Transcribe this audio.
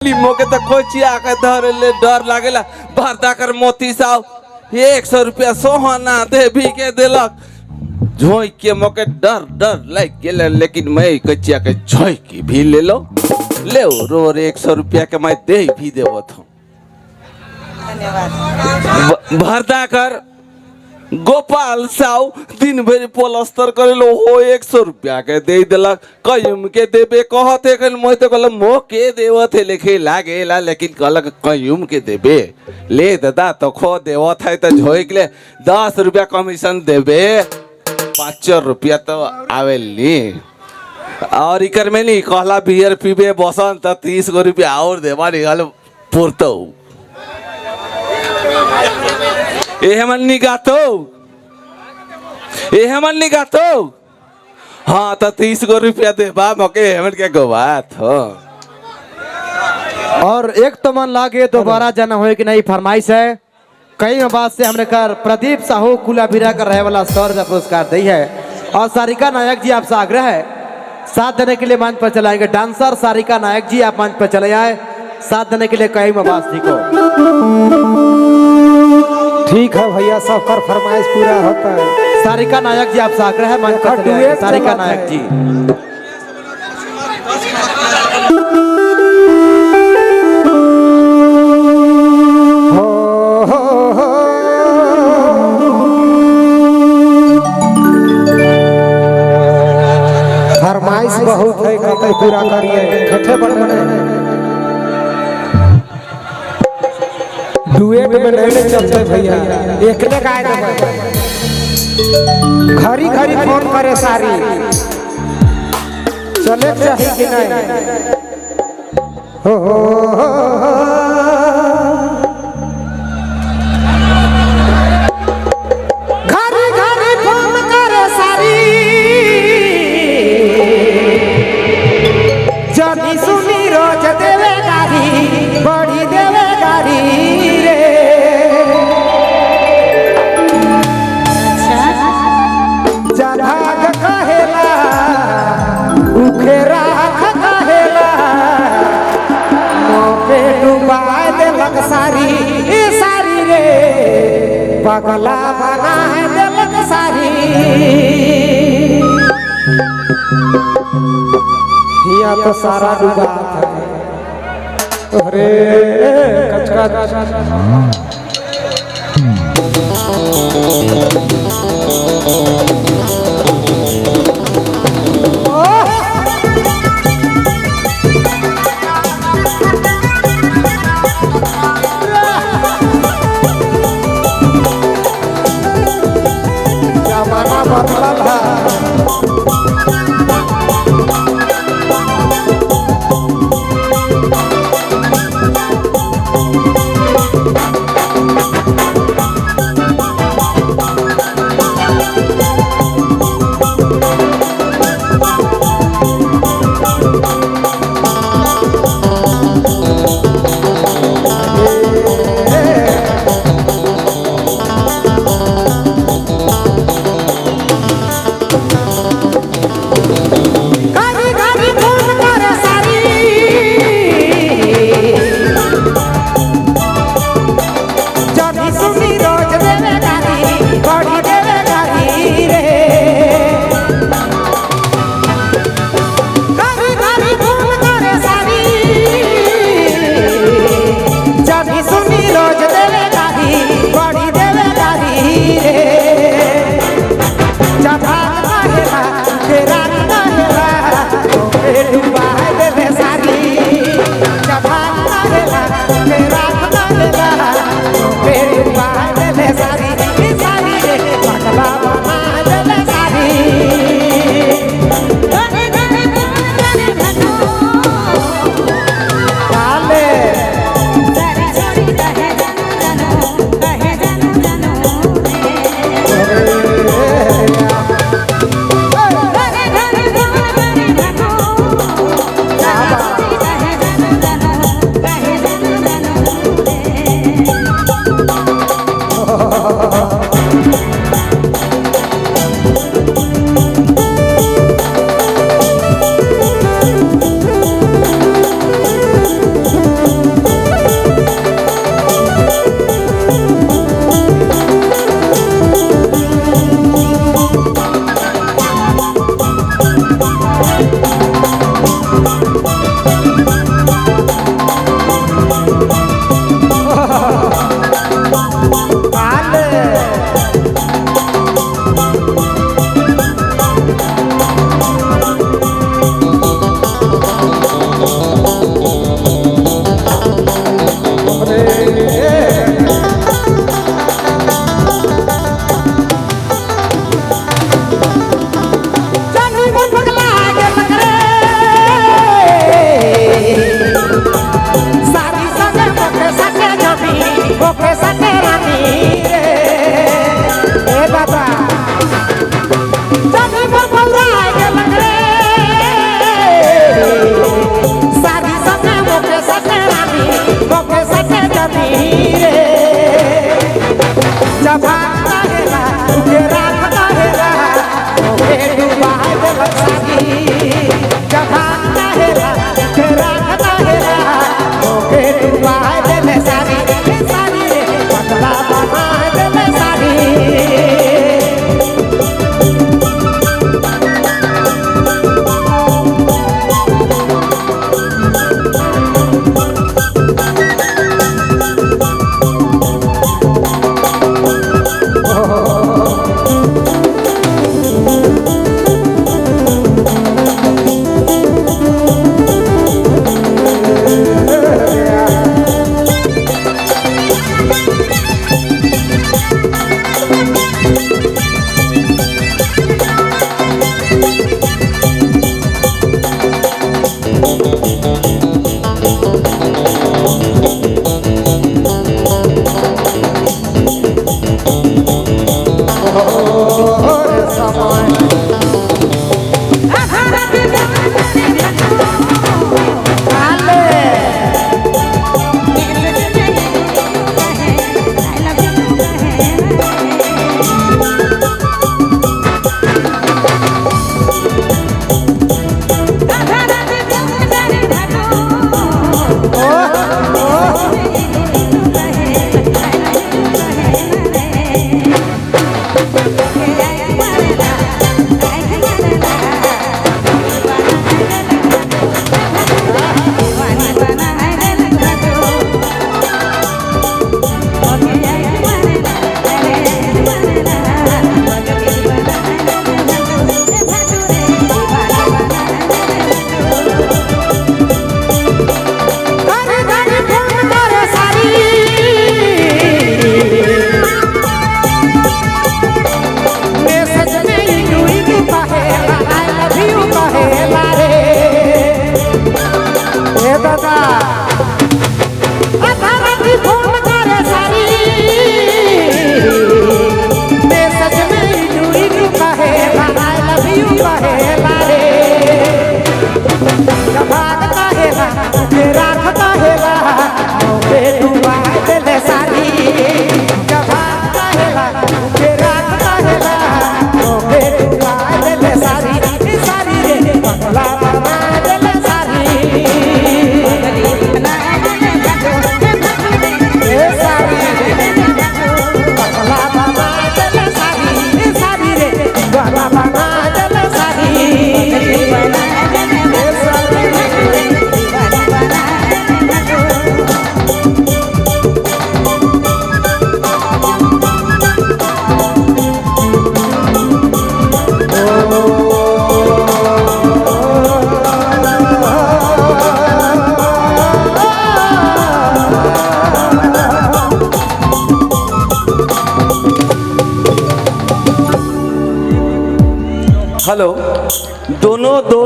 मोके तो कोचिया के धरे ले डर लागेला। भरदा कर मोती साव 100 रुपया सोहना देवी के देलक, झोंक के मोके डर डर लाग गेल, लेकिन मैं कचिया के झोंक के भी ले लो ले रो रे 100 रुपया के मैं दे भी देवत हूँ। धन्यवाद। भरदा कर गोपाल साव दिन भर पलस्तर करे लो हो 100 रुपया के दे दिलक, कयूम के देबे कहते कन मोय तो कहल मो के देवत है लेखे लागेला, लेकिन कहलक कयूम के देबे ले दादा तो खो देवत है तो झोंक ले 10 रुपया कमीशन देबे, 5 रुपया तो आवेली। और इकर में नहीं कहला बियर पीबे बसंत तो 30 गो रुपया और देबा निकल पुरतो। एहे मन नहीं गातो, एहे मन नहीं गातो, हाँ तो 30 गो रुपया देबा मोके हेमन के गवात हो। और एक तो मन लागे दोबारा जाना होए कि नहीं फरमाइश है। कई बात से हमने कर प्रदीप साहू कुलाबिरा कर रहे वाला 100 रुपया पुरस्कार दी है। और सारिका नायक जी आपसे आग्रह है साथ देने के लिए मंच पर चलाएंगे। डांसर सारिका नायक जी आप मंच पर चले आए साथ देने के लिए कई आवाज जी को। ठीक है भैया, सब पर फरमाइश पूरा होता है। सारिका नायक जी आपसे आग्रह है मंच पर चले आए। सारिका नायक जी। हो हो हो फरमाइश बहुत है, कतई पूरा करिए ठेठे बटने डुएट में नहीं चलते भैया, एकले गाय देबै। घरी घरी फोन करे सारी, चले चाही कि नहीं। हो हो हो घरी घरी फोन करे सारी, जनी सुनी रोज देवे गारी, बड़ी देवे गारी रे। जभाग कहेला उखे राख कहेला, मोके डुबा देलक सारी सारी रे, पगला बना देलक सारी। यह तो सारा डुबा था। अरे कचका जमाना बदलल है। घरे घरे फोन करे सारी मैसेज में इनू इनू कहेला I love you कहेला रे ए दादा आधा राती फोन करे सारी मैसेज में इनू इनू कहेला I love you कहेला रे भागता हेला राखता हेला मोके डुबा देले सारी भागता हेला राखता हेला मोके डुबा देले सारी सारी रे पगला बना देले सारी ए सारी पगला बना देले सारी सारी रे पगला बना देले सारी ए सारी। हेलो दोनों दो।